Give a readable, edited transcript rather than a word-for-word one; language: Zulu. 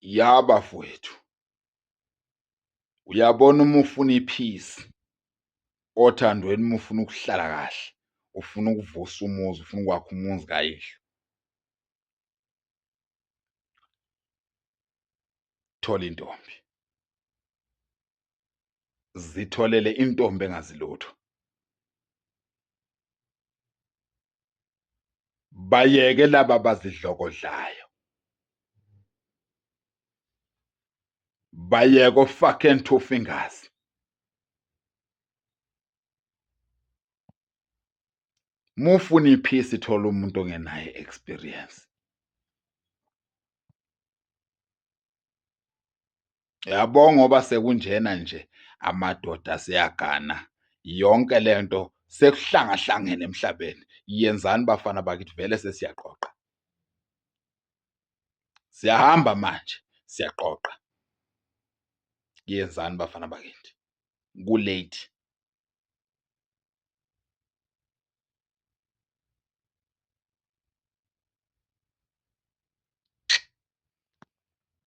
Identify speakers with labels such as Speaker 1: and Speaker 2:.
Speaker 1: Ya bafowethu, uyabona uma ufuna i-peace othandweni, uma ufuna ukuhlala kahle, ufuna ukuvusa umuzi, ufuna ukwakha umuzi kayihlo, thola intombi. Zitholele intombi engazi lutho. Bayeke laba abazidlokodlayo. Bayeke o-fucking two fingers. Mufuna iphisi thola umuntu ongenayo experience. Yabo ngoba sekunjena nje amadoda seyagana yonke lento sekuhlangahlangene emhlabeni. Yenzani bafana bakithi vele sesiyaqoqa. Siyahamba manje siyaqoqa. Yenzani bafana bakithi. Ku-late.